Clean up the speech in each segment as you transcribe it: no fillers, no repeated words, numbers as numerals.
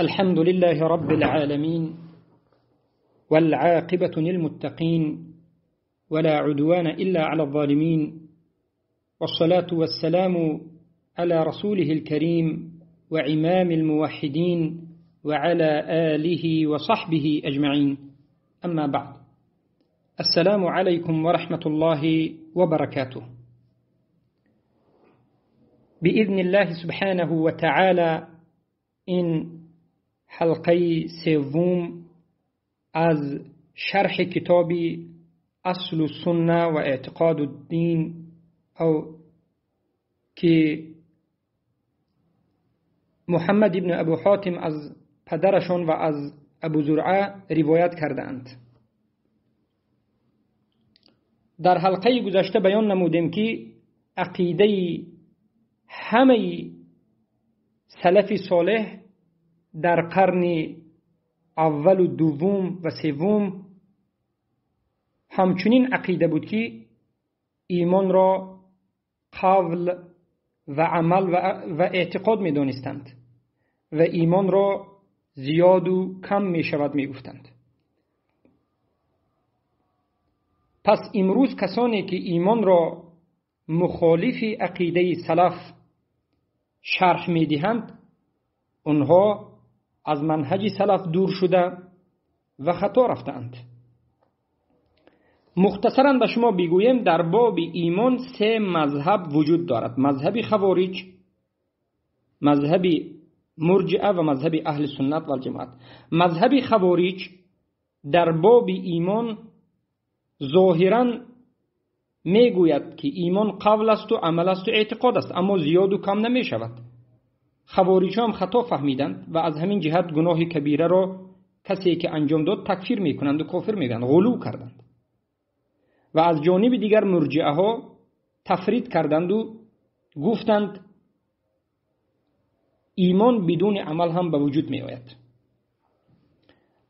الحمد لله رب العالمين، والعاقبة للمتقين، ولا عدوان إلا على الظالمين، والصلاة والسلام على رسوله الكريم وعمام الموحدين وعلى آله وصحبه أجمعين. أما بعد، السلام عليكم ورحمة الله وبركاته. بإذن الله سبحانه وتعالى این حلقه سوم از شرح کتاب اصل السنة و اعتقاد الدین او که محمد ابن ابو حاتم از پدرشان و از ابو زرعه روایت کردند. در حلقه گذشته بیان نمودیم که عقیده همه سلف صالح در قرن اول و دوم و سوم همچنین عقیده بود که ایمان را قول و عمل و اعتقاد می دانستند و ایمان را زیاد و کم می شود می گفتند. پس امروز کسانی که ایمان را مخالف عقیده سلف شرح می دهند، آنها از منهج سلف دور شده و خطا رفتند. مختصرا به شما بگویم در باب ایمان سه مذهب وجود دارد: مذهب خوارج، مذهب مرجئه و مذهب اهل سنت و الجماعت. مذهب خوارج در باب ایمان ظاهرا میگوید که ایمان قول است و عمل است و اعتقاد است، اما زیاد و کم نمی شود. خوارج هم خطا فهمیدند و از همین جهت گناه کبیره را کسی که انجام داد تکفیر میکنند و کافر میگویند، غلو کردند. و از جانب دیگر مرجئه ها تفرید کردند و گفتند ایمان بدون عمل هم به وجود می آید.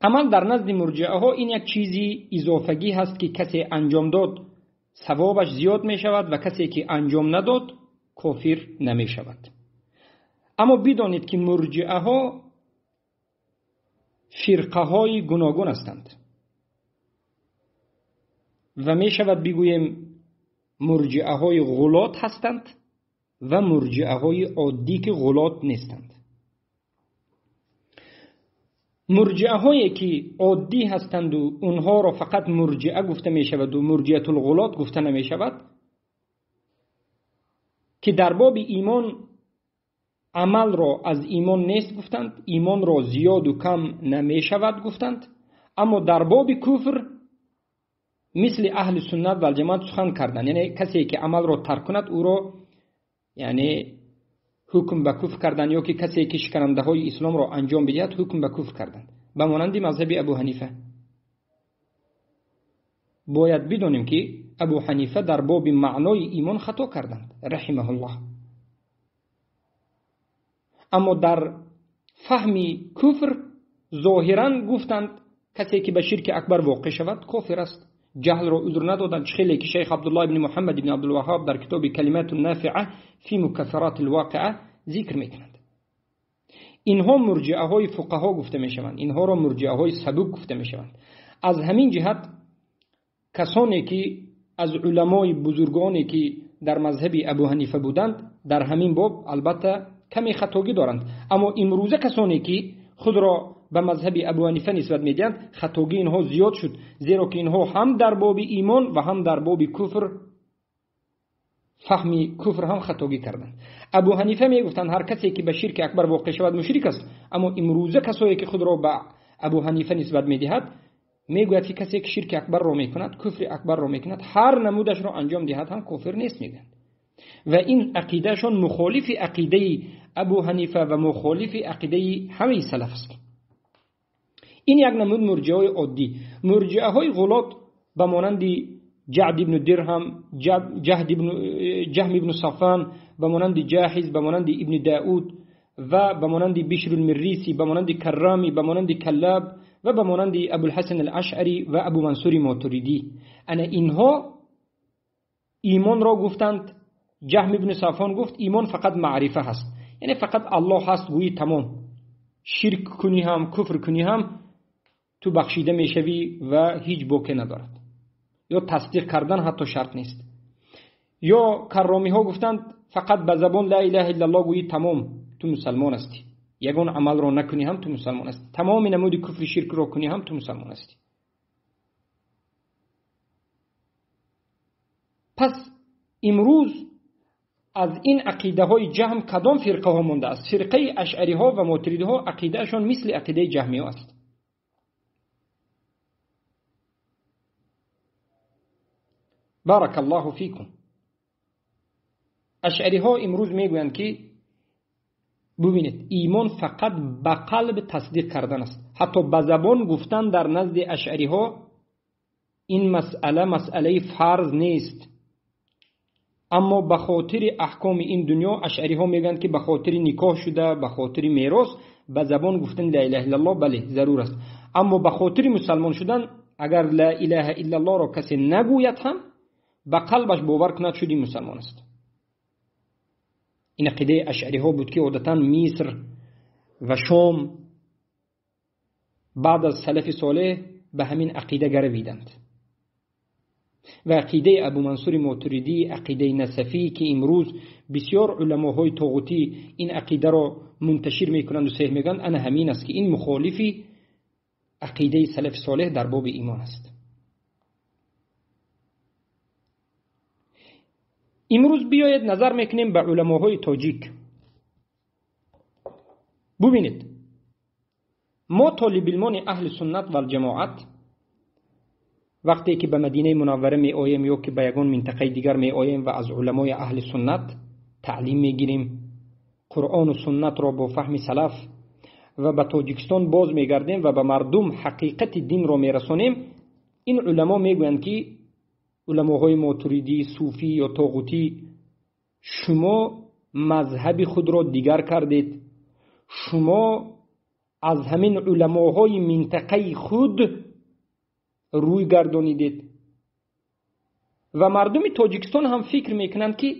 عمل در نزد مرجئه ها این یک چیزی اضافگی هست که کسی انجام داد ثوابش زیاد می شود و کسی که انجام نداد کافر نمی شود. اما بدانید که مرجئه ها فرقه های گوناگون هستند و می شود بگوییم مرجئه های غلات هستند و مرجئه های عادی که غلات نیستند. مرجئه هایی که عادی هستند و اونها را فقط مرجئه گفته می شود و مرجئه الغلات گفته نمی شود، که در باب ایمان عمل را از ایمان نیست گفتند، ایمان را زیاد و کم نمی شود گفتند، اما در باب کفر مثل اهل سنت و الجماعت سخن کردند. یعنی کسی که عمل را ترک کند او را یعنی حکم به کفر کردن، یا که کسی که شکننده های اسلام را انجام بدهد حکم به کفر کردند، به مانند مذهب ابو حنیفه. باید بدانیم که ابو حنیفه در باب معنای ایمان خطا کردند رحمه الله، اما در فهم کفر ظاهرا گفتند کسی که به شرک اکبر واقع شود کافر است. جهل را عذر ندادند، خیلی که شیخ عبدالله ابن محمد ابن عبدالوهاب در کتاب کلمات النافعه فی مکفرات الواقعه ذکر میکنند. اینها مرجئه های فقها گفته میشوند، اینها را مرجئه های سبک گفته میشوند. از همین جهت کسانی که از علمای بزرگانی که در مذهب ابو حنیفه بودند در همین باب البته کمی خطاگی دارند، اما امروزه کسانی که خود را به مذهب ابو حنیفه نسبت میدهند خطاگی اینها زیاد شد، زیرا که اینها هم در باب ایمان و هم در باب کفر فهم کفر هم خطاگی کردند. ابو حنیفه میگفتند هر کسی که به شرک اکبر واقع شود مشرک است، اما امروزه کسایی که خود را به ابو حنیفه نسبت میدهد میگوید که کسی که شرک اکبر را میکند، کفر اکبر را میکند، هر نمودش را انجام دهد هم کافر نیست میگویند. و این عقیدهشان مخالف عقیده ابو حنیفه و مخالف عقیده همه سلف است. این یک نمود مرجئه های عادی. مرجئه های غلات به مانند جعد ابن درهم، جهم ابن صفان، به مانند جاحظ، به مانند ابن داود و به مانند بشر المریسی، به مانند کرامی، به مانند کلاب و به مانند ابو الحسن الاشعری و ابو منصور ماتریدی. انا اینها ایمان را گفتند. جهم ابن صفان گفت ایمان فقط معرفه هست، یعنی فقط الله هست گویی تمام. ширк кунӣ ҳам, куфр кунӣ ҳам, ту бахшида мешавӣ ва ҳеҷ боке надорад. Ё тасдиқ кардан ҳатто шарт нест. Ё карромиҳо гуфтанд фақат ба забон ла илаҳа иллаллоҳ гӯӣ, тамом, ту мусалмон ҳастӣ. Ягон амалро накунӣ ҳам ту мусалмон ҳастӣ. Тамоми намуди куфри ширкро кунӣ ҳам ту мусалмон ҳастӣ. Пас имрӯз аз ин ақидаҳои ҷаҳм кадом фирқаҳо мондааст? Фирқаи ашъариҳо ва мотуридиҳо ақидаашон мисли ақидаи ҷаҳмиҳо аст. Барак Аллоҳу фикум. Ашъариҳо имрӯз мегӯянд ки бубинед, имон фақат ба қалб тасдиқ кардан аст. Ҳатто ба забон гуфтан дар назди ашъариҳо ин масъала масъалаи фарз нест. Аммо ба хотири аҳкоми ин дунё ашъариҳо мегӯянд ки ба хотири никоҳ шуда, ба хотири мерос ба забон гуфтани ла илаҳа иллаллоҳ бале зарур аст. Аммо ба хотири мусалмон шудан агар ла илаҳа иллаллоҳро касе нагӯяд ҳам ба қалбаш бовар кунад шуди мусалмон аст. Ин ақидаи ашъариҳо буд ки одатан Миср ва Шом баъд аз салафи солеҳ ба ҳамин ақида гаравиданд. Ва ақидаи Абу Мансури Мотуридӣ, ақидаи Насафӣ ки имрӯз бисёр уламоҳои тоғутӣ ин ақидаро мунташир мекунанд ва сеҳ мегӯянд, ана ҳамин аст ки ин мухолифи ақидаи салафи солеҳ дар боби имон аст. Имрӯз биёед назар мекунем ба уламоҳои тоҷик. Бубинед, мо толибилмони аҳли суннат валҷамоат вақте ки ба Мадинаи Мунаввара меоем ё ки ба ягон минтақаи дигар меоем ва аз уламои аҳли суннат таълим мегирем, Қуръону суннатро бо фаҳми салаф ва ба Тоҷикистон боз мегардем ва ба мардум ҳақиқати динро мерасонем, ин уламо мегӯянд ки уламоҳои мотуридӣ, суфӣ ё тоғутӣ, шумо мазҳаби худро дигар кардед, шумо аз ҳамин уламоҳои минтақаи худ рӯй гардонидед. Ва мардуми Тоҷикистон ҳам фикр мекунанд ки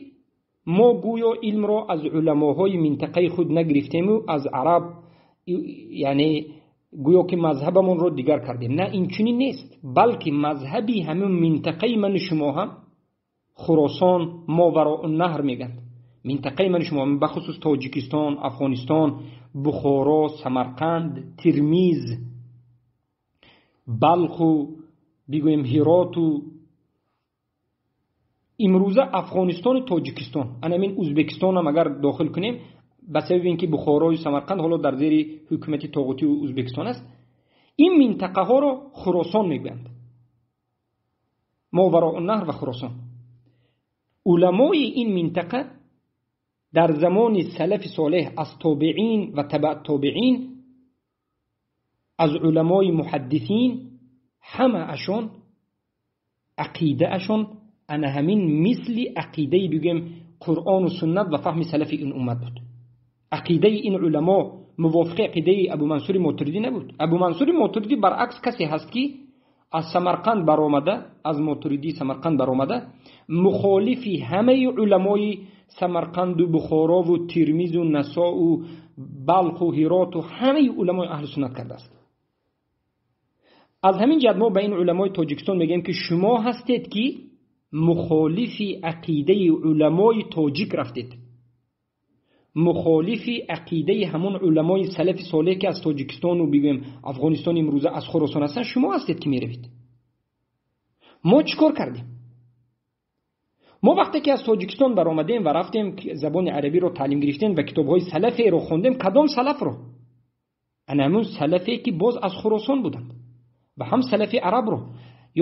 мо гӯё илмро аз уламоҳои минтақаи худ нагирифтему аз араб, яъне гӯё ки мазҳабамонро дигар кардем. На, инчунин нест, балки мазҳаби ҳамин минтақаи ману шумо ҳам Хуросон, Мовароуннаҳр мегӯянд. Минтақаи ману шумо, бахусус Тоҷикистон, Афғонистон, Бухоро, Самарқанд, Тирмиз, Балху, бигӯем Ҳироту, имрӯза Афғонистону Тоҷикистон, анамин Узбекистонам агар дохил кунем, ба сабаби ин ки Бухорою Самарқанд ҳоло дар зери ҳукумати тоғутии Узбекистон аст, ин минтақаҳоро Хуросон мегӯянд. Мовароуннаҳр ва Хуросон. Уламои ин минтақа дар замони салафи солеҳ аз тобеин ва табаъ тобеин, аз уламои муҳаддисин, ҳамаашон ақидаашон ана ҳамин мисли ақидаи бигӯем Қуръону суннат ва фаҳми салафи ин уммат буд. Ақидаи ин уламо мувофиқи ақидаи Абу Мансури Мотуридӣ набуд. Абу Мансури Мотуридӣ баръакс касе ҳаст ки аз Самарқанд баромада, аз Мотуридии Самарқанд баромада, мухолифи ҳамаи уламои Самарқанду Бухорову Тирмизу Насоу Балху Ҳироту ҳамаи уламои аҳли суннат кардааст. Аз ҳамин ҷиҳат мо ба ин уламои Тоҷикистон мегӯем ки шумо ҳастед ки мухолифи ақидаи уламои тоҷик рафтед, мухолифи ақидаи ҳамон уламои салафи солеҳ ки аз Тоҷикистону бигӯем Афғонистони имрӯза аз Хуросон ҳастанд, шумо ҳастед ки меравед. Мо чӣ кор кардем? Мо вақте ки аз Тоҷикистон баромадем ва рафтем забони арабиро таълим гирифтем ва китобҳои салаферо хондем, кадом салафро? Ана ҳамон салафе ки боз аз Хуросон буданд ва ҳам салафи арабро,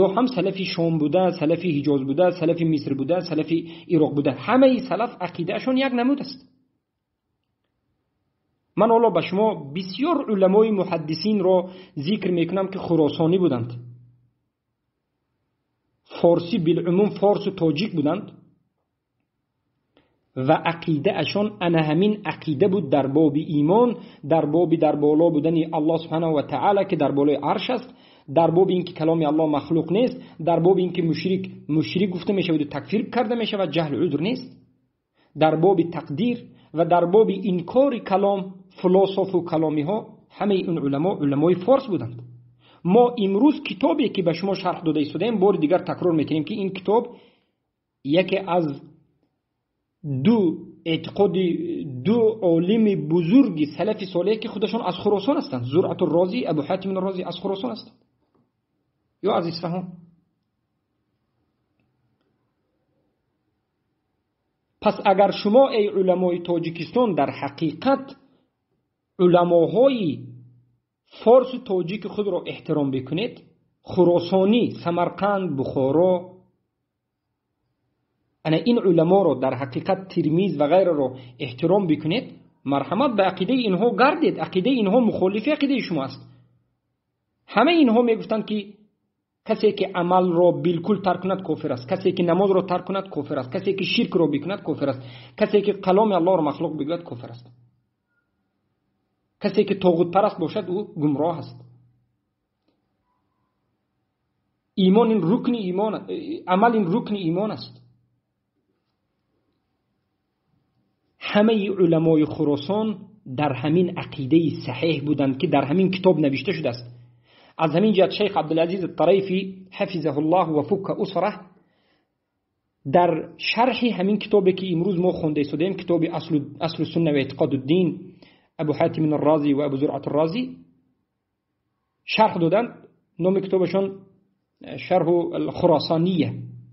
ё ҳам салафи Шом буда, салафи Ҳиҷоз буда, салафи Миср буда, салафи Ироқ буда, ҳамаи салаф ақидаашон як намуд аст. Ман ҳоло ба шумо бисёр уламои муҳаддисинро зикр мекунам ки хуросонӣ буданд, форсӣ билумум форсу тоҷик буданд ва ақидаашон ана ҳамин ақида буд дар боби имон, дар боби дар боло будани Аллоҳ субҳанаҳу ва таъала ки дар болои арш аст, дар боби ин ки каломи Аллоҳ махлуқ нест, дар боби ин ки мушрик мушрик гуфта мешавад ва такфир карда мешавад, ҷаҳл узр нест, дар боби тақдир ва дар боби инкори калом философу каломиҳо Ҳамаи ин уламо уламои форс буданд. Мо имрӯз китобе ки ба шумо шарҳ дода истодаем, бори дигар такрор мекунем, ки ин китоб яке аз ду эътиқоди ду олими бузурги салафи солеҳ, ки худашон аз Хуросон ҳастанд, Зуръату Розӣ, Абу Ҳатим Розӣ аз Хуросон ҳастанд ё аз Исфаҳон. Пас агар шумо эй уламои Тоҷикистон дар ҳақиқат уламоҳои форсу тоҷики худро эҳтиром бикунед, хуросонӣ, Самарқанд, Бухоро, ана ин уламоро дар ҳақиқат Тирмиз ва ғайраро эҳтиром бикунед, марҳамат ба ақидаи инҳо гардед. Ақидаи инҳо мухолифи ақидаи шумо аст. Ҳамаи инҳо мегуфтанд, ки касе ки амалро билкул тарк кунад кофир аст, касе ки намозро тарк кунад кофир аст, касе ки ширкро бикунад кофир аст, касе ки каломи Аллоҳро махлуқ бигӯяд кофир аст, касе ки тоғутпараст бошад ӯ гумроҳ аст. Имон ин рукни имон, амал ин рукни имон аст. Ҳамаи уламои Хуросон дар ҳамин ақидаи саҳеҳ буданд, ки дар ҳамин китоб навишта шудааст. Аз ҳамин ҷиҳат шайх Абдулазиз Тарафӣ ҳафизаҳуллоҳ ва фукка усраҳ дар шарҳи ҳамин китобе ки имрӯз мо хонда истодаем, китоби аслу сунна ва эътиқоду дин, Абу Ҳатим Розӣ ва Абу Зуръат Розӣ шарҳ доданд. Номи китобашон шарҳу Хуросония,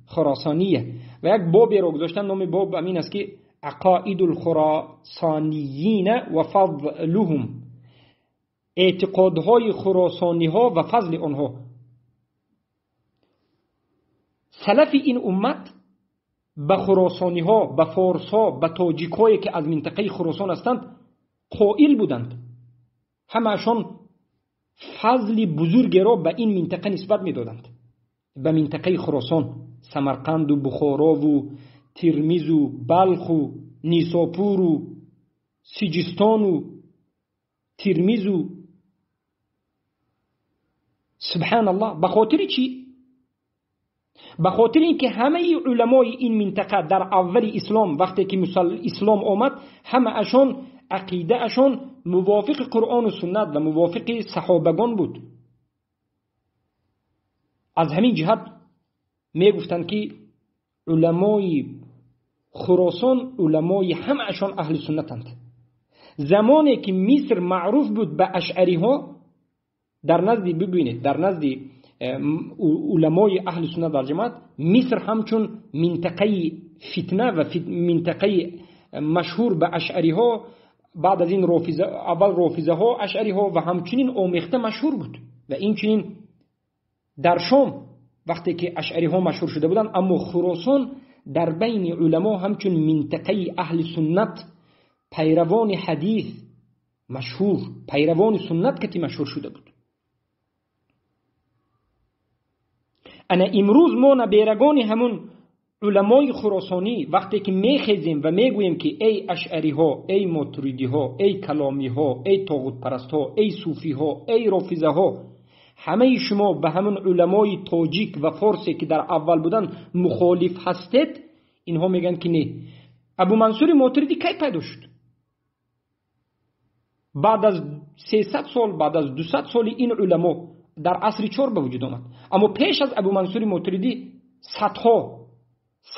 Хуросония, ва як боберо гузоштанд. Номи боб ҳамин аст, ки ақоиду лхуросониина ва фазлуҳум, эътиқодҳои хуросониҳо ва фазли онҳо. Салафи ин уммат ба хуросониҳо, ба форсҳо, ба тоҷикҳое ки аз минтақаи Хуросон ҳастанд қоил буданд. Ҳамаашон фазли бузургеро ба ин минтақа нисбат медоданд, ба минтақаи Хуросон, Самарқанду Бухорову Тирмизу Балху Нисопуру Сиҷистону Тирмизу. Субҳаналлоҳ. Ба хотири чӣ? Ба хотири ин ки ҳамаи уламои ин минтақа дар аввали ислом, вақте ки ислом омад, ҳамаашон ақидаашон мувофиқи Қуръону суннат ва мувофиқи саҳобагон буд. Аз ҳамин ҷиҳат мегуфтанд, ки уламои Хуросон уламои ҳамаашон аҳли суннатанд. Замоне ки Миср маъруф буд ба ашъариҳо, дар назди, бибинед, дар назди уламои аҳли суннат вал ҷамоат Миср ҳамчун минтақаи фитна ва минтақаи машҳур ба ашъариҳо, баъд аз ин аввал рофизаҳо, ашъариҳо ва ҳамчунин омехта машҳур буд. Ва инчунин дар Шом вақте ки ашъариҳо машҳур шуда буданд, аммо Хуросон дар байни уламо ҳамчун минтақаи аҳли суннат, пайравони ҳадис машҳур, пайравони суннат кати машҳур шуда буд. Ана имрӯз мо наберагони ҳамун уламои хуросонӣ вақте ки мехезем ва мегӯем, ки эй ашъариҳо, эй мотуридиҳо, эй каломиҳо, эй тоғутпарастҳо, эй суфиҳо, эй рофизаҳо, ҳамаи шумо ба ҳамун уламои тоҷик ва форсе ки дар аввал буданд мухолиф ҳастед, инҳо мегӯянд, ки не. Абу Мансури Мотуридӣ кай пайдо шуд? Баъд аз 300 сол, баъд аз 200 соли ин уламо дар асри чор ба вуҷуд омад. Аммо пеш аз Абу Мансури Мотуридӣ садҳо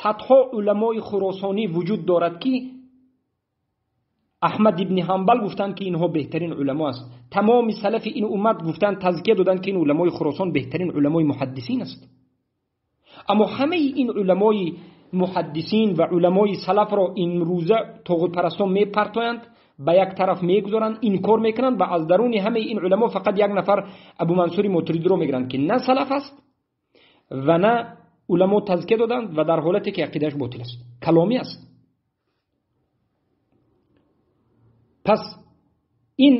садҳо уламои хуросонӣ вуҷуд дорад, ки Аҳмад ибни Ҳанбал гуфтанд, ки инҳо беҳтарин уламо аст. Тамоми салафи ин уммат гуфтанд, тазкия доданд, ки ин уламои Хуросон беҳтарин уламои муҳаддисин аст. Аммо ҳамаи ин уламои муҳаддисин ва уламои салафро имрӯза тоғутпарастон мепартоянд, ба як тараф мегузоранд, инкор мекунанд ва аз даруни ҳамаи ин уламо фақат як нафар Абу Мансури Мотуридиро мегиранд, ки на салаф аст ва на уламо тазкия доданд ва дар ҳолате ки ақидааш ботил аст, каломӣ аст. Пас ин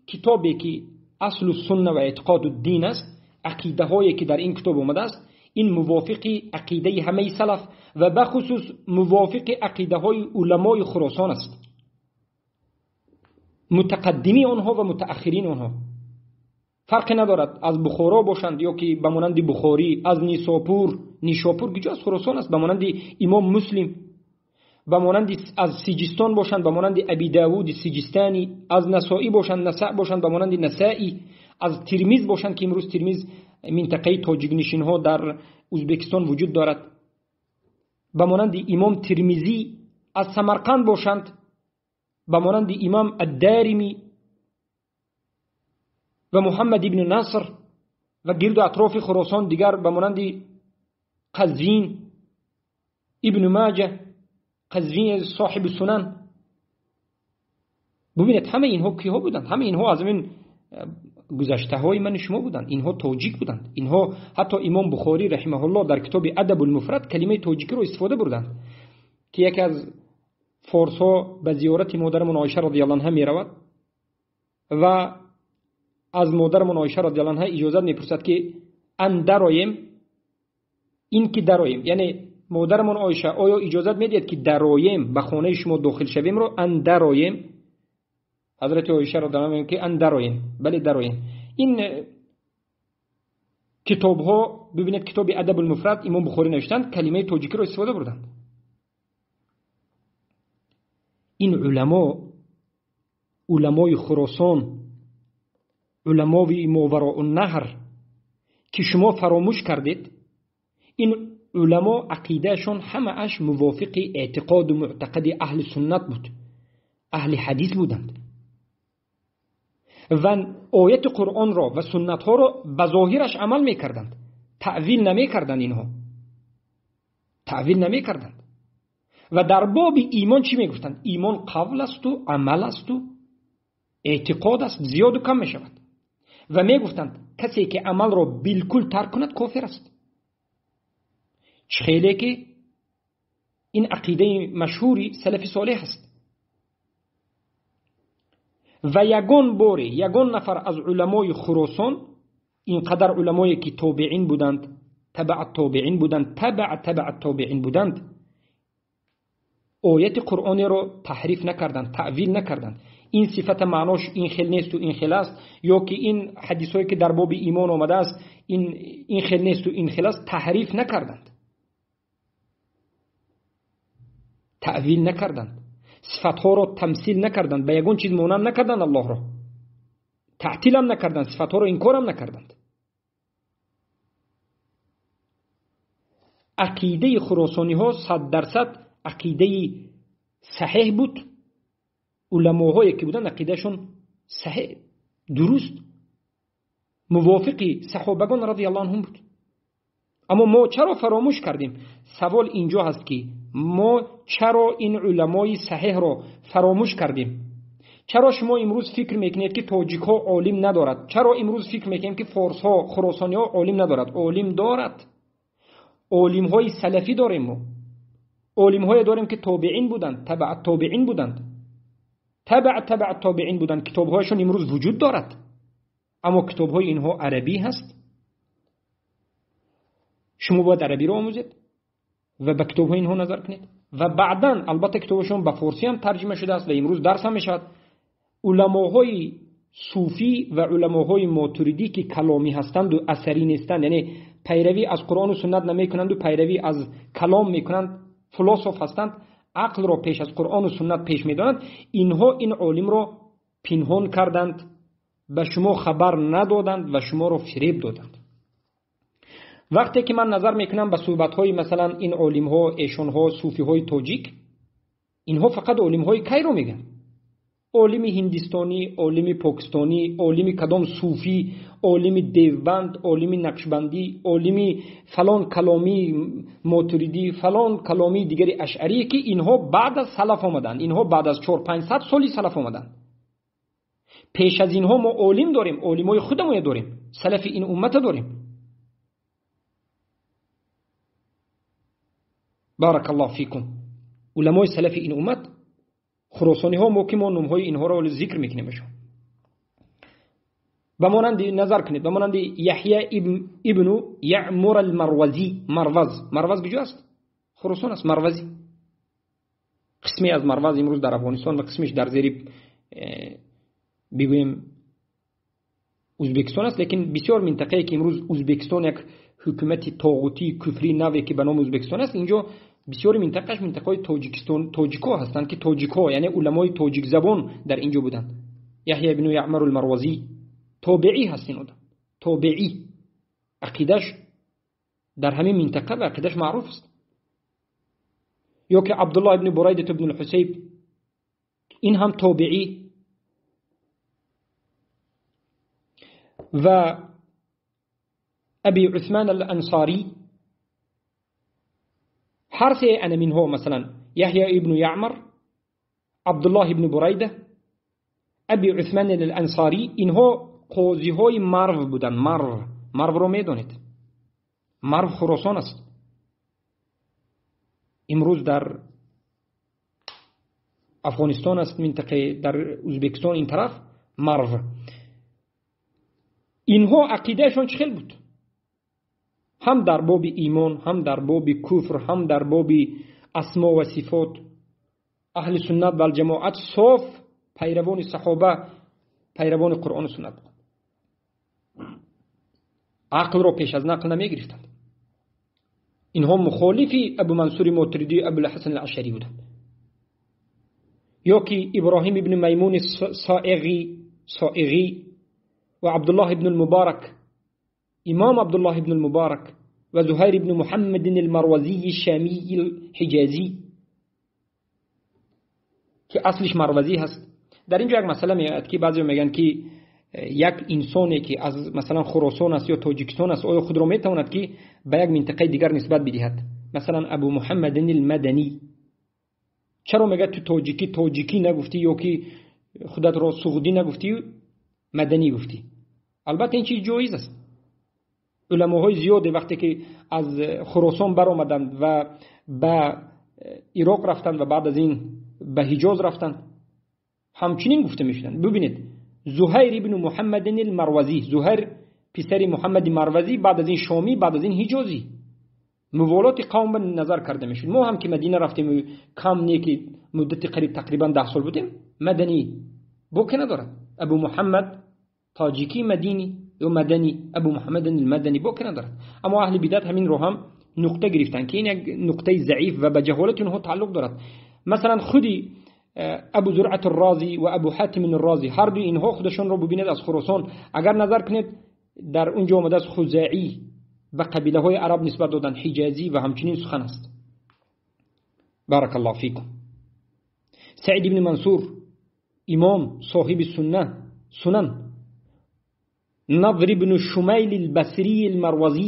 китобе ки аслу сунна ва эътиқоду дин аст, ақидаҳое ки дар ин китоб омадааст, ин мувофиқи ақидаи ҳамаи салаф ва бахусус мувофиқи ақидаҳои уламои Хуросон аст, мутақаддими онҳо ва мутаахирини онҳо. Фарқе надорад аз Бухоро бошанд ё ки ба монанди Бухорӣ, аз Нисопур, Нишопур куҷо аз Хуросон аст, ба монанди имом Муслим ба монанди аз Сиҷистон бошанд, ба монанди Аби Давуди Сиҷистонӣ, аз Насоӣ бошанд, Насаъ бошанд, ба монанди Насаӣ, аз Термиз бошанд, ки имрӯз Термиз минтақаи тоҷикнишинҳо дар Ӯзбекистон вуҷуд дорад, ба монанди имом Термизӣ, аз Самарқанд бошанд, ба монанди имом Ад-Доримӣ ва Муҳаммад ибн Наср ва гирду атрофи Хуросон дигар ба монанди Қазвин, Ибн Моҷа, Қазвин соҳиби Сунан. Бубинед, ҳама инҳо киҳо буданд? Ҳама инҳо аз ин гузаштаҳои ман шумо буданд. Инҳо тоҷик буданд. Инҳо ҳатто имом Бухорӣ раҳимаҳуллоҳ дар китоби Адабул муфрад калимаи тоҷикиро истифода бурданд, ки яке аз форсҳо ба зиёрати модарамон Оиша радиаллоҳу анҳа меравад ва аз модарамон Оиша радиаллоҳу анҳа иҷозат мепурсад, ки ан дароем, ин ки дароем, яъне модарамон Оиша, оё иҷозат медиҳед, ки дароем, ба хонаи шумо дохил шавемро, ан дароем? Ҳазрати Оиша радиаллоҳу анҳа мегӯяд, ки ан дароем, бале дароем. Ин китобҳо, бибинед, китоби Адабул муфрад имом Бухорӣ навиштанд, калимаи тоҷикиро истифода бурданд. Ин уламо, уламои Хуросон, уламои Мовароуннаҳр, ки шумо фаромӯш кардед, ин уламо ақидаашон ҳамааш мувофиқи эътиқоду муътақади аҳли суннат буд, аҳли ҳадис буданд ва ояти Қуръонро ва суннатҳоро ба зоҳираш амал мекарданд, таъвил намекарданд. Инҳо таъвил намекарданд ва дар боби имон чӣ мегуфтанд? Имон қавл асту амал асту эътиқод аст, зиёду кам мешавад. Ва мегуфтанд, касе ки амалро билкул тарк кунад, кофир аст. Чӣ хеле ки ин ақидаи машҳури салафи солеҳ аст. Ва ягон боре ягон нафар аз уламои Хуросон, ин қадар уламое ки тобеин буданд, табаа тобеин буданд, табаа табаа тобеин буданд, ояти қуръонеро таҳриф накарданд, таъвил накарданд. Ин сифата маънош ин хел несту ин хел аст, ё ки ин ҳадисҳое ки дар боби имон омадааст, ин хел несту ин хел аст, таҳриф накарданд, таъвил накарданд, сифатҳоро тамсил накарданд, ба ягон чиз монанд накарданд, Аллоҳро таътилам накарданд, сифатҳоро инкорам накарданд. Ақидаи хуросониҳо 100% ақидаи саҳеҳ буд. Уламоҳое ки буданд, ақидаашон саҳеҳ, дуруст, мувофиқи саҳобагон радиаллоҳу анҳум буд. Аммо мо чаро фаромӯш кардем? Савол инҷо ҳаст, ки мо чаро ин уламои саҳеҳро фаромӯш кардем? Чаро шумо имрӯз фикр мекунед, ки тоҷикҳо олим надорад? Чаро имрӯз фикр мекунем, ки форсҳо, хуросониҳо олим надорад? Олим дорад. Олимҳои салафӣ дорем мо. Олимҳое дорем, ки тобеин буданд, табаа тобеин буданд, табаа табаа тобеин буданд. Китобҳояшон имрӯз вуҷуд дорад, аммо китобҳои инҳо арабӣ ҳаст. Шумо бояд арабиро омӯзед ва ба китобҳои инҳо назар кунед ва баъдан албатта китобашон ба форсӣ ҳам тарҷима шудааст ва имрӯз дарс ҳам мешавад. Уламоҳои суфӣ ва уламоҳои мотуридӣ, ки каломӣ ҳастанду асарӣ нестанд, яъне пайравӣ аз Қуръону суннат намекунанду пайравӣ аз калом мекунанд, философ ҳастанд, ақлро пеш аз Қуръону суннат пеш медонанд, инҳо ин олимро пинҳон карданд, ба шумо хабар надоданд ва шуморо фиреб доданд. Вақте ки ман назар мекунам ба суҳбатҳои, масалан, ин олимҳо, эшонҳо, суфиҳои тоҷик, инҳо фақат олимҳои кайро мегӯянд? Олими ҳиндистонӣ, олими покистонӣ, олими кадом суфӣ, олими Девбанд, олими Нақшбандӣ, олими фалон каломӣ мотуридӣ, фалон каломии дигари ашъарие, ки инҳо баъд аз салаф омаданд, инҳо баъд аз 400-500 соли салаф омаданд. Пеш аз инҳо мо олим дорем, олимои худамоя дорем, салафи ин уммата дорем. Баракаллоҳу фикум. Уламои салафи ин уммат, хуросониҳо, мо ки мо номҳои инҳоро ҳоло зикр мекунем шумо. Ба монанди, назар кунед, ба монанди Яҳя ибну Яъмур ал-Марвазӣ. Марваз, Марваз куҷо аст? Хуросон аст. Марвазӣ, қисме аз Марваз имрӯз дар Афғонистон ва қисмеш дар зери, бигӯем, Ӯзбекистон аст, лекин бисёр минтақае ки имрӯз Ӯзбекистон, як ҳукумати тоғутии куфрии наве ки ба номи Ӯзбекистон аст, инҷо Бисёри минтақаш минтақаҳои Тоҷикистон, тоҷикҳо ҳастанд, ки тоҷикҳо, яъне уламои тоҷикзабон дар инҷо буданд. Яҳё ибну Яъмар ал-Марвазӣ тобеӣ ҳаст, ин одам тобеӣ, ақидаш дар ҳамин минтақа ва ақидаш маъруф аст. Ё ки Абдуллоҳ ибни Бурайда ибни ал-Ҳусайб, ин ҳам тобеӣ. Ва Аби Усман ал-Ансарӣ, ҳар се ана минҳо, масалан Яҳё ибну Яъмар, Абдуллоҳ ибни Бурайда, Аби Усман ал-Ансарӣ, инҳо қозиҳои Марв буданд. Марв, Марвро медонед, Марв Хуросон аст. Имрӯз дар Афғонистон аст, минтақаи дар Ӯзбекистон ин тараф Марв. Инҳо ақидаашон чӣ хел буд? Ҳам дар боби имон, ҳам дар боби куфр, ҳам дар боби асмо ва сифот. Аҳли суннат вал ҷамоат соф пайравони саҳоба, пайравони Қуръону суннат буданд. Ақлро пеш аз нақл намегирифтанд. Инҳо мухолифи Абу Мансури Мотуридӣ, Абулҳасан ал-Ашъарӣ буданд. Ё ки Иброҳим ибни Маймуни Соиғӣ ва Абдуллоҳ ибни Муборак, имом Абдуллоҳ ибни Муборак ва Зуҳайр ибни Муҳаммад ал-Марвазии Шамии ал-Ҳиҷозӣ, ки аслиш марвазӣ ҳаст. Дар инҷо як масъала меояд, ки баъзеҳо мегӯянд, ки як инсоне ки аз масалан Хуросон аст ё Тоҷикистон аст, оё худро метавонад ки ба як минтақаи дигар нисбат бидиҳад? Масалан Абу Муҳаммад ал-Маданӣ чаро мегӯяд ту тоҷикӣ, тоҷикӣ нагуфтӣ ё ки худатро суғдӣ нагуфтӣ, маданӣ гуфтӣ? Албатта ин чиз ҷоиз аст. Уламоҳои зиёде вақте ки аз Хуросон баромаданд ва ба Ироқ рафтанд ва баъд аз ин ба Ҳиҷоз рафтанд, ҳамчунин гуфта мешуданд. Бубинед, Зуҳайр ибни Муҳаммад ал-Марвазӣ, Зуҳайр писари Муҳаммади Марвазӣ, баъд аз ин шомӣ, баъд аз ин ҳиҷозӣ. Муволоти қавм ба назар карда мешуд. Мо ҳам ки Мадина рафтем, кам не ки муддати қариб тақрибан 10 сол будем, маданӣ боке надорад. Абу Муҳаммад тоҷикӣ мадинӣ ё маданӣ, Абу Муҳаммад ал-Маданӣ боке надорад. Аммо аҳли бидат ҳамин ро ҳам нуқта гирифтанд, ки ин як нуқтаи заиф ва ба ҷаҳолати онҳо тааллуқ дорад. Масалан худи Абу Зуръат ар-Розӣ ва Абу Ҳатим ар-Розӣ, ҳар дуи инҳо худашонро бубинед аз Хуросон. Агар назар кунед, дар унҷо омадааст Хузаӣ, ба қабилаҳои араб нисбат доданд, ҳиҷозӣ ва ҳамчунин сухан аст. Барак Аллоҳ фикум. Саид ибни Мансур, имом соҳиби сунна, сунан, Назр ибни Шумайл ал-Басрӣ ал-Марвазӣ,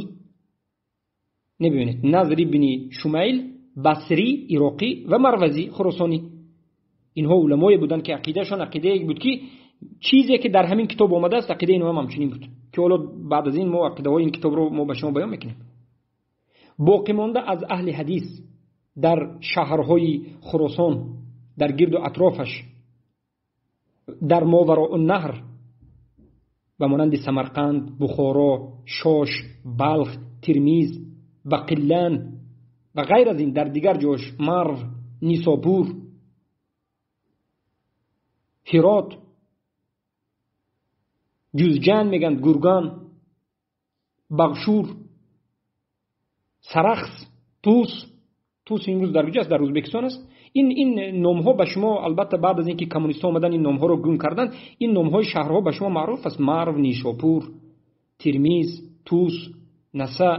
небинед, Назр ибни Шумайл Басрӣ ироқӣ ва Марвазӣ хуросонӣ. Инҳо уламое буданд, ки ақидаашон ақидае буд, ки чизе ки дар ҳамин китоб омадааст, ақидаи инҳо ҳам ҳамчунин буд, ки ҳоло баъд аз ин мо ақидаҳои ин китобро мо ба шумо баён мекунем. Боқӣ монда аз аҳли ҳадис дар шаҳрҳои Хуросон, дар гирду атрофаш, дар Мовароуннаҳр, ба монанди Самарқанд, Бухоро, Шош, Балх, Тирмиз, Бақиллан ва ғайр аз ин дар дигар ҷош Марв, Нисобур, Ҳирот, Ҷузҷан мегӯянд, Гурган, Бағшур, Сарахс, Тус. Тус имрӯз дар куҷо аст? Дар Ӯзбекистон аст. Ин номҳо ба шумо албатта баъд аз инки коммунистҳо омадан ин номҳоро гум карданд, ин номҳои шаҳрҳо ба шумо маъруф аст. Марв, Нишопур, Тирмиз, Тус, Наса,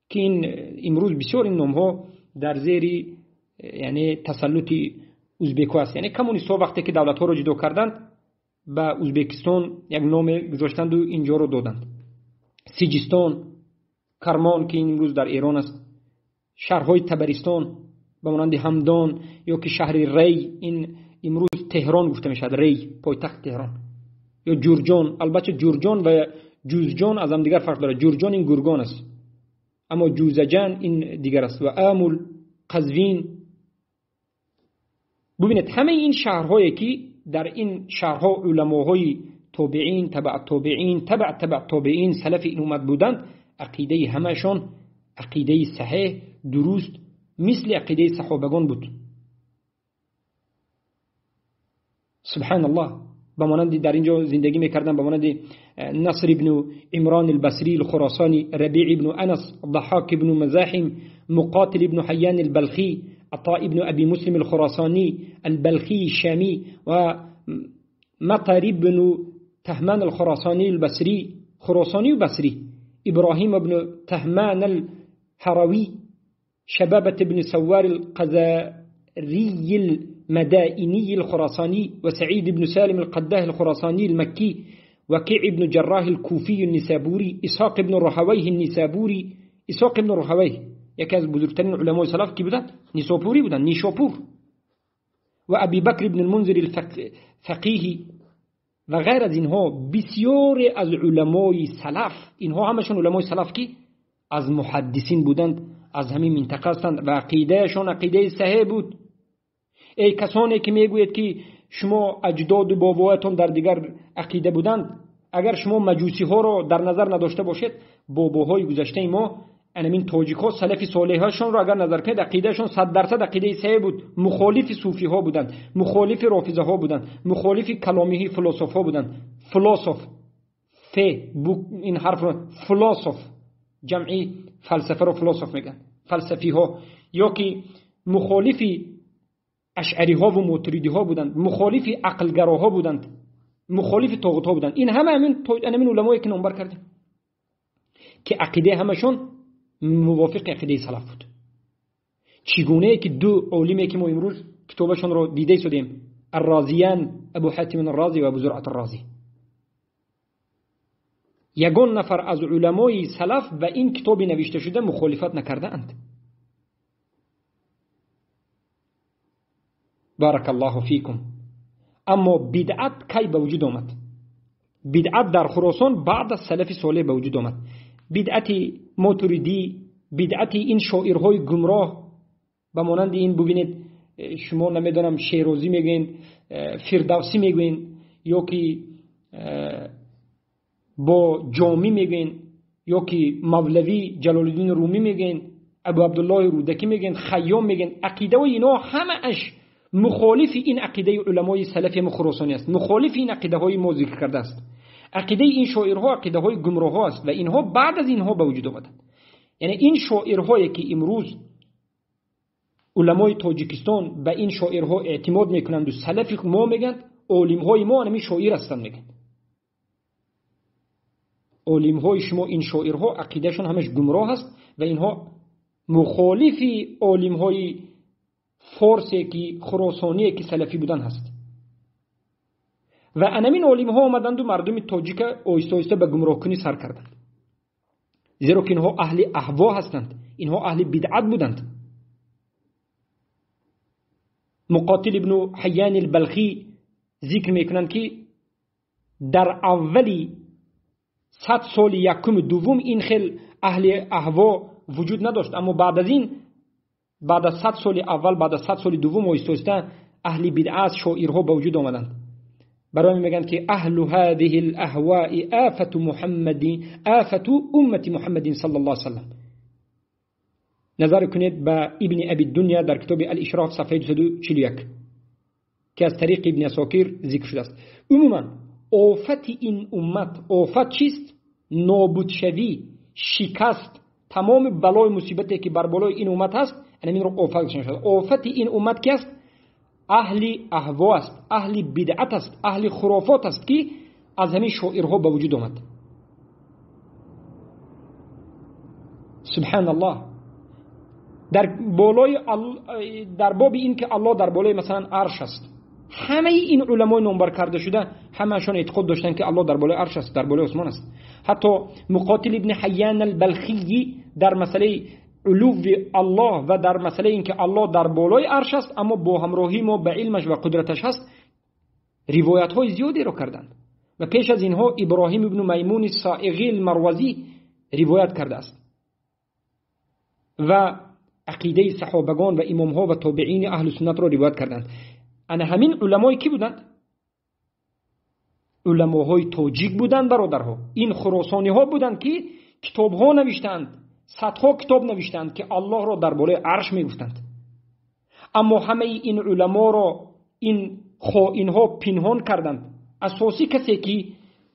ки ин имрӯз бисёр ин номҳо дар зери яъне тасаллути ӯзбекҳо аст. Яъне коммунистҳо вақте ки давлатҳоро ҷудо карданд, ба Ӯзбекистон як номе гузоштанду инҷоро доданд. Сиҷистон, Кармон, ки имрӯз дар Эрон аст, шаҳрҳои Табаристон ба монанди Ҳамдон ё ки шаҳри Рей, ин имрӯз Теҳрон гуфта мешавад, Рей пойтахти Теҳрон, ё Ҷурҷон. Албатта Ҷурҷон ва Ҷузҷон аз ҳамдигар фарқ дорад. Ҷурҷон ин Гургон аст, аммо Ҷузаҷан ин дигар аст. Ва Амул, Қазвин. Бубинед, ҳамаи ин шаҳрҳое ки дар ин шаҳрҳо уламоҳои тобеин, табаъ тобеин, табаъ табаъ тобеин, салафи ин уммат буданд, ақидаи ҳамаашон ақидаи саҳеҳ, дуруст, мисли ақидаи саҳобагон буд. Субҳаналлоҳ. Ба монанди дар инҷо зиндагӣ мекарданд, ба монанди Наср ибну Имрон ал-Басрӣ ал-Хуросонӣ, Рабиъ ибну Анас, Даҳҳок ибну Мазаҳим, مقاتل بن حيان البلخي، عطاء بن أبي مسلم الخراساني البلخي الشامي، ومطر بن تهمان الخراساني البصري، خراساني وبصري، إبراهيم بن تهمان الحروي، شبابة بن سوار القزاري المدائني الخراساني، وسعيد بن سالم القداه الخراساني المكي، وكيع بن جراح الكوفي النسابوري، إسحاق بن راهويه النسابوري. إسحاق بن راهويه یکی از بزرگترین علمای سلف کی بودند؟ نیساپوری بودند، نیشاپور. و ابی بکر بن المنذر الفقیه و غیر از اینها بسیار از علمای سلف. اینها همشون علمای سلف کی از محدثین بودند، از همین منطقه هستند و عقیدهشان عقیده صحیح بود. ای کسانی که میگویید که شما اجداد و بابایتان در دیگر عقیده بودند، اگر شما مجوسی ها را در نظر نداشته باشید، باباهای گذشته ما انمین تاجیک ها سلف صالح هاشون را اگر نظر کنید، عقیدهشون 100% عقیده صحیح بود. مخالف صوفی ها بودند، مخالف رافضه ها بودند، مخالف کلامی فلسفه ها بودند. فلسف ف این حرف رو فلسف جمعی فلسفه رو فلسف میگن، فلسفی ها، یا که مخالف اشعری ها و ماتریدی ها بودند، مخالف عقلگراها بودند، مخالف طاغوت ها بودند. این همه همین علمایی که نامبر کردیم که عقیده همشون موافق عقیده سلف بود. چگونه که دو عالمی که ما امروز کتابشون رو دیده شدیم، الرازیان ابو حاتم الرازی و ابو زرعه الرازی، یگان نفر از علمای سلف و این کتاب نوشته شده مخالفت نکرده اند. بارک الله فیکم. اما بدعت کی به وجود آمد؟ بدعت در خراسان بعد از سلف صالح به وجود آمد. بدعت ماتریدی، بدعت این شاعرهای گمراه به مانند این، ببینید شما نمیدونم شیرازی میگین، فردوسی میگین، یا که با جامی میگین، یا که مولوی جلال الدین رومی میگین، ابو عبدالله رودکی میگین، خیام میگین. عقیده و اینا همه اش مخالف این عقیده علمای سلف خراسانی است، مخالف این عقیده های ما ذکر کرده است. عقیده این شاعرها عقیده های گمراه ها است و اینها بعد از اینها به وجود آمدند. یعنی این شاعرهایی که امروز علمای تاجیکستان به این شاعرها اعتماد میکنند و سلف ما میگن، عالم های ما همین شاعر هستند میگن. عالم های شما این شاعرها عقیدهشون همش گمراه است و اینها مخالف عالم های فارسی که خراسانی که سلفی بودن هست. و انمین عالم ها آمدند و مردم تاجیک آهسته آهسته به گمراه کنی سر کردند، زیرا که اینها اهل اهوا هستند، اینها اهل بدعت بودند. مقاتل ابن حیان البلخی ذکر میکنند که در اولی 100 سال یکم دوم این خیل اهل اهوا وجود نداشت، اما بعد از این، بعد از 100 سال اول، بعد از 100 سال دوم آهسته آهسته اهل بدعت شاعرها به وجود آمدند. برای میگن که اهل هذه الاهواء آفة محمد، آفة امت محمد صلی الله علیه وسلم. نظر کنید به ابن ابی الدنیا در کتاب الاشراف صفحه 241 که از طریق ابن عساکر ذکر شده است. عموما آفت این امت، آفت چیست؟ نابودشوی، شکست، تمام بلای مصیبتی که بر بالای این امت هست، این رو آفت شده. آفت این امت که است؟ اهل اهوا است، اهل بدعت است، اهل خرافات است که از همین شاعرها به وجود آمد. سبحان الله. در بالای در باب این که الله در بالای مثلا عرش است، همه این علمای نامبر کرده شده همه‌شان اعتقاد داشتن که الله در بالای عرش است، در بالای آسمان است. حتی مقاتل ابن حیان البلخی در مسئله علو الله و در مسئله اینکه الله در بالای عرش است اما با همراهی ما به علمش و قدرتش هست، روایت های زیادی رو کردند. و پیش از اینها ابراهیم ابن میمون صائغی المروزی روایت کرده است و عقیده صحابگان و امام ها و تابعین اهل سنت را روایت کردند. انا همین علمای کی بودند؟ علماهای تاجیک بودند برادرها. این خراسانی ها بودند که کتاب ها نوشتند، صدها کتاب نوشتند که الله را در بالای عرش میگفتند. اما همه این علما را این خائنها پنهان کردند. اساسی کسی که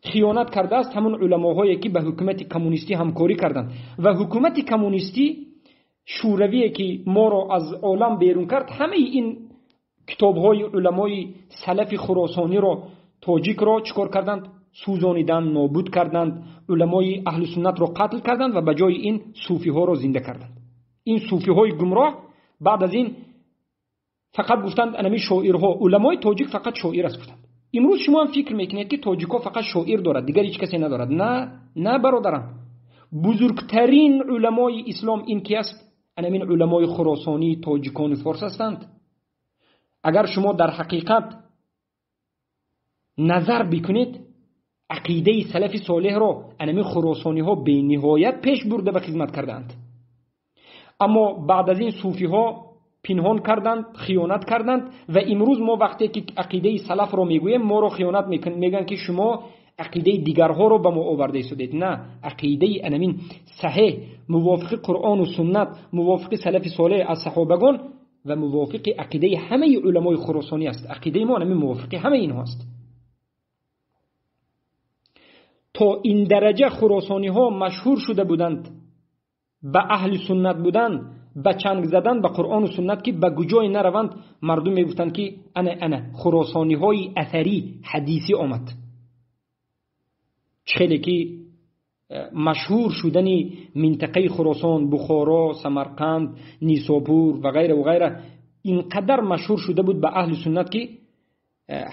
خیانت کرده است همون علماهایی که به حکومت کمونیستی همکاری کردند و حکومت کمونیستی Шӯравие ки моро аз олам берун кард, ҳамаи ин китобҳои уламои салафи хуросониро, тоҷикро чӣ кор карданд? Сӯзониданд, нобуд карданд, уламои аҳли суннатро қатл карданд ва ба ҷои ин суфиҳоро зинда карданд. Ин суфиҳои гумроҳ баъд аз ин фақат гуфтанд анами шоирҳо, уламои тоҷик фақат шоир аст гуфтанд. Имрӯз шумо ҳам фикр мекунед, ки тоҷикҳо фақат шоир дорад, дигар ҳеҷ касе надорад. На, на, бародарам, бузургтарин уламои ислом ин ки аст? Анамин уламои хуросонӣ, тоҷикони форс ҳастанд. Агар шумо дар ҳақиқат назар бикунед, ақидаи салафи солеҳро анамин хуросониҳо бениҳоят пеш бурда ба хизмат кардаанд. Аммо баъд аз ин суфиҳо пинҳон карданд, хиёнат карданд ва имрӯз мо вақте ки ақидаи салафро мегӯем, моро хиёнат мекунанд, мегӯянд ки шумо ақидаи дигарҳоро ба мо оварда истодед. На, ақидаи анамин саҳеҳ, мувофиқи Қуръону суннат, мувофиқи салафи солеҳ аз саҳобагон ва мувофиқи ақидаи ҳамаи уламои хуросонӣ аст. Ақидаи мо анамин мувофиқи ҳамаи инҳо аст. То ин дараҷа хуросониҳо машҳур шуда буданд ба аҳли суннат будан, ба чанг задан ба Қуръону суннат, ки ба куҷое нараванд, мардум мегуфтанд ки ана ана хуросониҳои асарӣ ҳадисӣ омад. Чӣ хеле ки машҳур шудани минтақаи Хуросон, Бухоро, Самарқанд, Нисобур ва ғайра ва ғайра инқадар машҳур шуда буд ба аҳли суннат, ки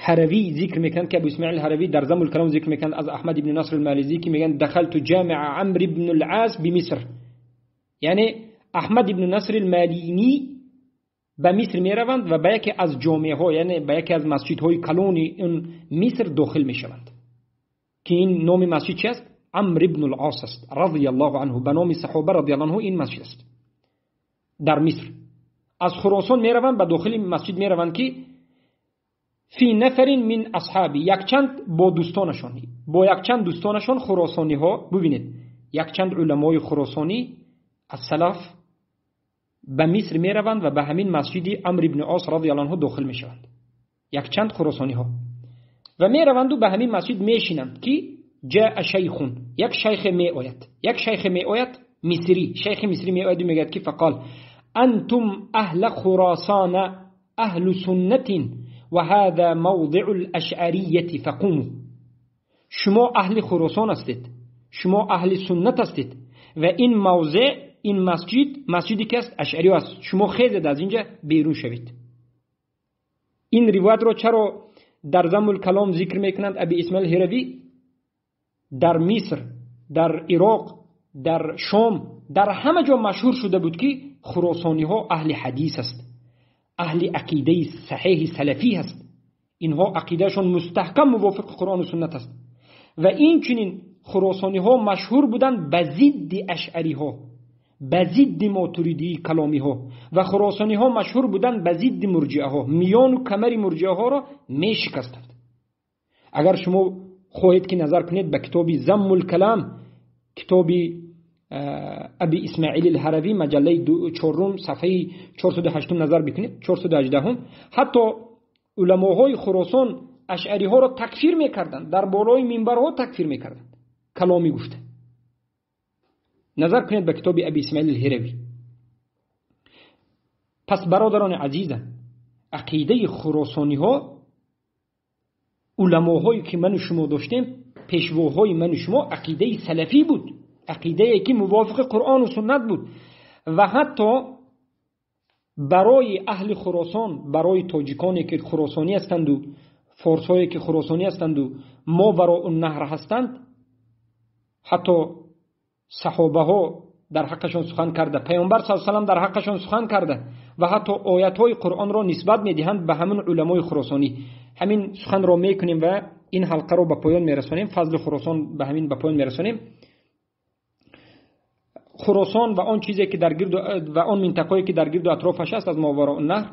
ҳаравӣ зикр мекунанд, ки Абу Исмоил Ҳаравӣ дар Заммул Калом зикр мекунанд аз Аҳмад ибни Наср ал-Мализӣ, ки мегӯянд дахалту ҷамиа Амр ибн ал-Ас бимиср, яъне Аҳмад ибн Наср ал-Малинӣ ба Миср мераванд ва ба яке аз ҷомеаҳо, яъне ба яке аз масҷидҳои калони ин Миср дохил мешаванд, ки ин номи масҷид чи аст? Амр ибн ал-Ос аст радияллоҳу анҳу, ба номи саҳоба радияллоҳу анҳу ин масҷид аст дар Миср. Аз Хуросон мераванд, ба дохили масҷид мераванд, ки фи нафарин мин асҳаби, якчанд бо дӯстонашон, бо якчанд дӯстонашон хуросониҳо. Бубинед, якчанд уламои хуросонӣ аз салаф ба Миср мераванд ва ба ҳамин масҷиди Амр ибн Ос радияллоҳу анҳу дохил мешаванд. Якчанд хуросониҳо ва мераванду ба ҳамин масҷид мешинанд, ки ҷаа шайхун, як шайхе меояд, як шайхе меояд мисрӣ, шайхи мисрӣ меояду мегӯяд ки фақол антум аҳла хуросана аҳлу суннатин ва ҳаза мавдиу л-ашъарияти фақуму. Шумо аҳли Хуросон ҳастед, шумо аҳли суннат ҳастед ва ин мавзеъ, ин масҷид, масҷиде ки аст ашъарӣ аст, шумо хезед аз инҷа берун шавед. Ин ривоятро чаро дар Заммул Калом зикр мекунанд Аби Исмоил Ҳиравӣ? Дар Миср, дар Ироқ, дар Шом, дар ҳама ҷо машҳур шуда буд, ки хуросониҳо аҳли ҳадис аст, аҳли ақидаи саҳеҳи салафӣ аст, инҳо ақидаашон мустаҳкам мувофиқи Қуръону суннат аст. Ва инчунин хуросониҳо машҳур буданд ба зидди ашъариҳо, ба зидди мотуридии каломиҳо, ва хуросониҳо машҳур буданд ба зидди мурҷиаҳо, миёну камари мурҷиаҳоро мешикастанд. Агар шумо хоҳед ки назар кунед ба китоби Заммул Калам, китоби Аби Исмоил ал-Ҳаравӣ, маҷаллаи чорум, сафҳаи 408 назар бикунед, 418, ҳатто уламоҳои Хуросон ашъариҳоро такфир мекарданд, дар болои минбарҳо такфир мекарданд, каломӣ гуфта. Назар кунед ба китоби Аби Исмоил ал-Ҳиравӣ. Пас бародарони азизам, ақидаи хуросониҳо, уламоҳое ки ману шумо доштем, пешвоҳои ману шумо, ақидаи салафӣ буд, ақидае ки мувофиқи Қуръону суннат буд. Ва ҳатто барои аҳли Хуросон, барои тоҷиконе ки хуросонӣ ҳастанду форсҳое ки хуросонӣ ҳастанду мовароуннаҳр ҳастанд, ҳатто саҳобаҳо дар ҳаққашон сухан карда, паёмбар саллаллоҳу алайҳи васаллам дар ҳаққашон сухан карда ва ҳатто оятҳои Қуръонро нисбат медиҳанд ба ҳамин уламои хуросонӣ. Ҳамин суханро мекунем ва ин ҳалқаро ба поён мерасонем, фазли Хуросон ба ҳамин ба поён мерасонем. Хуросон ва он чизе ки дар гирду ва он минтақое ки дар гирду атрофаш аст аз Мовароуннаҳр.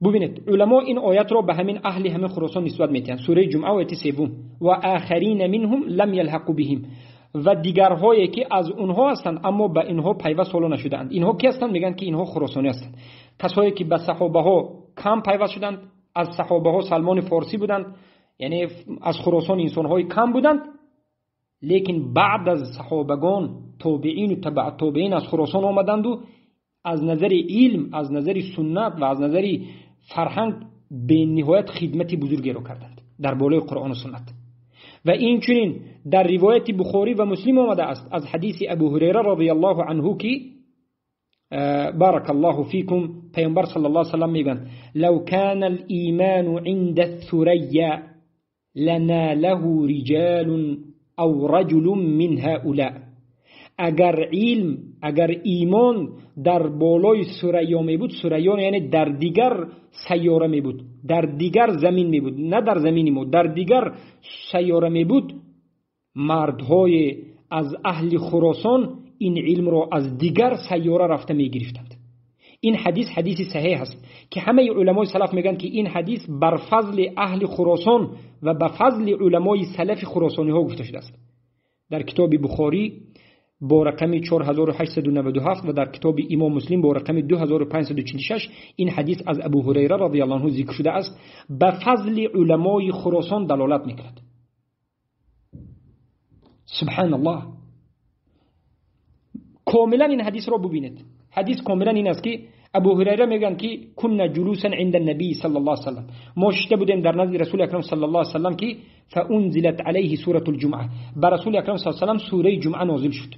Бубинед, уламо ин оятро ба ҳамин аҳли ҳамин Хуросон нисбат медиҳанд. Сураи Ҷумъа, ояти севум, ва охарина минҳум лам ялҳақу биҳим, ва дигарҳое ки аз онҳо ҳастанд, аммо ба инҳо пайваст ҳоло нашудаанд. Инҳо ки ҳастанд? Мегӯянд ки инҳо хуросонӣ ҳастанд, касое ки ба саҳобаҳо кам пайваст шуданд, аз саҳобаҳо Салмони форсӣ буданд, яъне аз Хуросон инсонҳои кам буданд, лекин баъд аз саҳобагон тобеин ва табаъ тобеин аз Хуросон омаданд аз назари илм, аз назари суннат ва аз назари фарҳанг бениҳоят хидмати бузургеро карданд дар болои Қуръон ва суннат. Ва инчунин дар ривояти Бухорӣ ва Муслим омада аст аз ҳадиси Абу Ҳурайра радияллоҳу анҳу ки بارك الله فيكم پیامبر صلی الله علیه و سلم میگن لو كان الإيمان عند الثريا لناله رجال أو رجل من هؤلاء. اگر علم، اگر ایمان در بالای ثریا می بود، ثریا یعنی در دیگر سیاره می بود، در دیگر زمین می بود، نه در زمین ما، در دیگر سیاره می بود، مردهای از اهل خراسان این علم را از دیگر سیاره رفته می گرفتند. این حدیث حدیث صحیح است که همه علمای سلف میگن که این حدیث بر فضل اهل خراسان و به فضل علمای سلف خراسانی ها گفته شده است. در کتاب بخاری با رقم 4897 و در کتاب امام مسلم با رقم 2546 این حدیث از ابو هریره رضی الله عنه ذکر شده است. به فضل علمای خراسان دلالت میکند. سبحان الله. کاملا این حدیث را ببینید. حدیث کاملا این است که ابو هریره میگن که كنا جلوسا عند النبي صلى الله عليه وسلم، ما شده بودیم در نزد رسول اکرم صلی الله علیه و سلم که فانزلت علیه سوره الجمعه، بر رسول اکرم صلی الله علیه و سلم سوره جمعه نازل شد.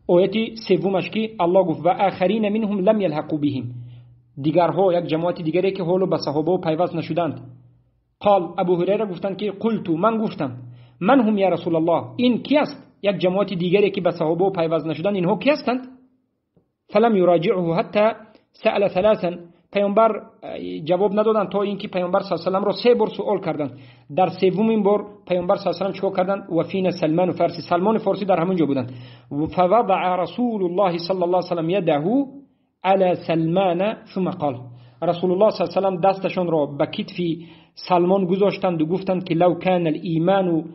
آیت سومش که الله گفت و آخرین منهم لم یلحقوا بهم، دیگرها یک جماعت دیگری که حالا به صحابه پیوست نشدند. قال ابو هریره گفتند که قلت، من گفتم من هم یا رسول الله، این کی است؟ یک جماعت دیگری که به صحابه پیوست نشدند اینها کی هستند؟ فلم یراجعه حتی سأل ثلاثا، پیامبر جواب ندادند تا اینکه پیامبر صلی الله علیه و سلم را سه بار سوال کردند. در سومین بار پیامبر صلی الله علیه و سلم چیکار کردند؟ و فینا سلمان فارسی، سلمان فارسی در همونجا بودند. فوضع رسول الله صلی الله علیه و سلم یده علی سلمان ثم قال، رسول الله صلی الله علیه و سلم دستشان را به کتف سلمان گذاشتند و گفتند که لو کان الایمان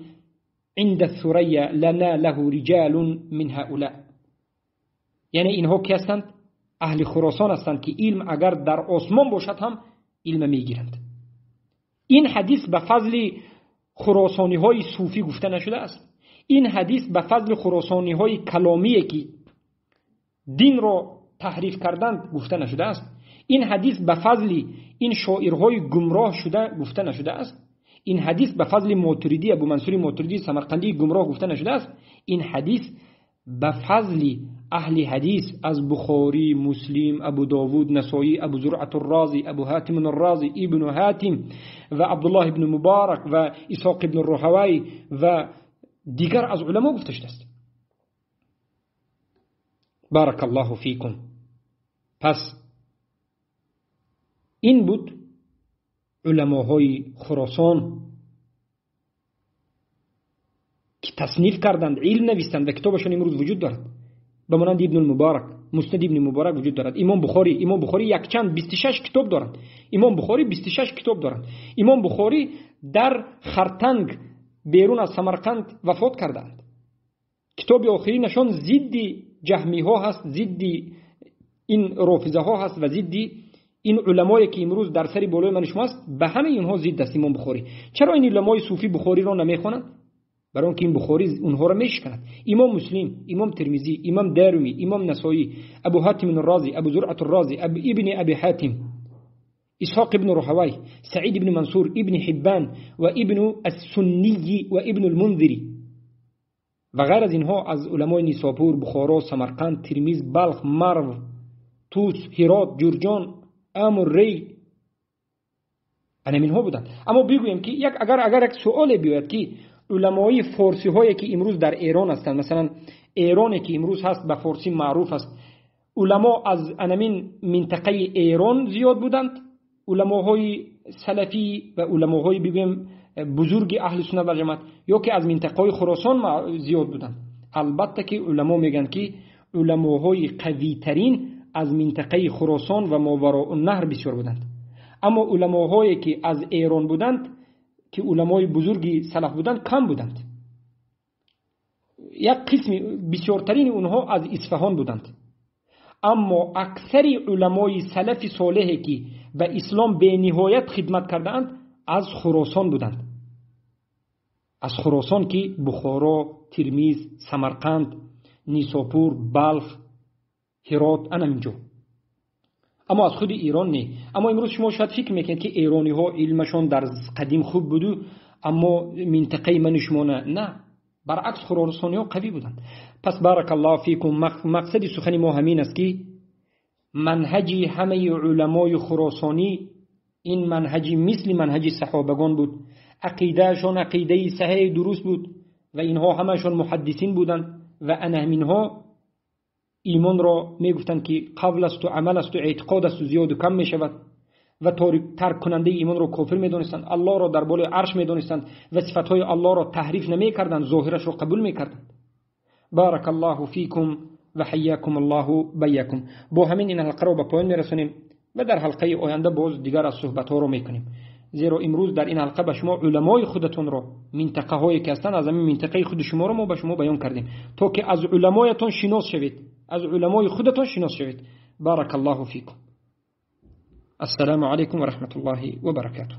عند الثريا لناله رجال من هؤلاء. یعنی اینها کی هستند؟ اهل خراسان هستند که علم اگر در آسمان باشد هم علم میگیرند. این حدیث به فضل خراسانی های صوفی گفته نشده است. این حدیث به فضل خراسانی های کلامی که دین را تحریف کردند گفته نشده است. این حدیث به فضل این شاعرهای گمراه شده گفته نشده است. این حدیث به فضل ماتریدی، ابو منصور ماتریدی سمرقندی گمراه گفته نشده است. این حدیث به فضل اهل حدیث از بخاری، مسلم، ابو داوود، نسائی، ابو زرعة الرازی، ابو حاتم الرازی، ابن حاتم و عبدالله ابن مبارک و اسحاق ابن راهوی و دیگر از علما گفته شده است. بارک الله فیکم. پس این بود علماهای خراسان که تصنیف کردند، علم نویستند و کتابشان امروز وجود دارد. به مانند ابن المبارک، مسند ابن مبارک وجود دارد. امام بخاری، امام بخاری یک چند 26 کتاب دارند. امام بخاری 26 کتاب دارند. امام بخاری در خرتنگ بیرون از سمرقند وفات کردند. کتاب آخرینشان ضد جهمی ها هست، ضد این رافضه ها هست و ضد این علمایی که امروز در سر بالای من شما است، به همه اینها ضد است امام بخاری. چرا این علمای صوفی بخاری را نمیخوانند؟ برای اینکه این بخاری اونها را میشکند. امام مسلم، امام ترمذی، امام دارمی، امام نسائی، ابو حاتم الرازی، ابو زرعة الرازی، ابن ابی حاتم، اسحاق ابن راهوی، سعید ابن منصور، ابن حبان و ابن السنی و ابن المنذری و غیر از اینها از علمای نیسابور، بخارا، سمرقند، ترمذ، بلخ، مرو، توس، هرات، جرجان، امر، ری، اینها بودند. اما بگوییم که یک اگر یک سوال بیاید که علمای فارسی هایی که امروز در ایران هستند، مثلا ایرانی که امروز هست به فارسی معروف است، علما از انمین منطقه ایران زیاد بودند، علماهای سلفی و علماهای بگویم بزرگ اهل سنت و جماعت، یا که از منطقه خراسان زیاد بودند؟ البته که علما میگن که علماهای قوی ترین از منطقه خراسان و ماوراء النهر بسیار بودند. اما علماهایی که از ایران بودند که علمای بزرگی سلف بودند کم بودند. یک قسم بسیارترین اونها از اصفهان بودند. اما اکثر علمای سلف صالحی که به اسلام به نهایت خدمت کردند از خراسان بودند. از خراسان که بخارا، ترمذ، سمرقند، Нисопур, Балх, Ҳирот, ана ҳаминҷо. Аммо аз худи Эрон не. Аммо имрӯз шумо шояд фикр мекунед, ки эрониҳо илмашон дар қадим хуб буду, аммо минтақаи ману шумо на. Баръакс, хуросониҳо қавӣ буданд. Пас баракаллоҳу фикум, мақсади сухани мо ҳамин аст, ки манҳаҷи ҳамаи уламои хуросонӣ ин манҳаҷи мисли манҳаҷи саҳобагон буд. Ақидаашон ақидаи саҳеҳи дуруст буд ва инҳо ҳамаашон муҳаддисин буданд ва ана ҳаминҳо имонро мегуфтанд, ки қавл асту амал асту эътиқод асту зиёду кам мешавад ва тарк кунандаи имонро кофир медонистанд, Аллоҳро дар болои арш медонистанд ва сифатҳои Аллоҳро таҳриф намекарданд, зоҳирашро қабул мекарданд. Баракаллоҳу фикум ва ҳайякум Аллоҳу байякум. Бо ҳамин ин ҳалқаро ба поён мерасонем ва дар ҳалқаи оянда боз дигар аз суҳбатҳоро мекунем. Зеро имрӯз дар ин ҳалқа ба шумо уламои худатонро, минтақаҳое ки ҳастанд, аз ҳамин минтақаи худи шуморо мо ба шумо баён кардем, то ки аз уламоятон шинос шавед, аз уламои худатон шинос шавед. Баракаллоҳу фикум. Ассалому алайкум ва раҳматуллоҳи ва баракатуҳ.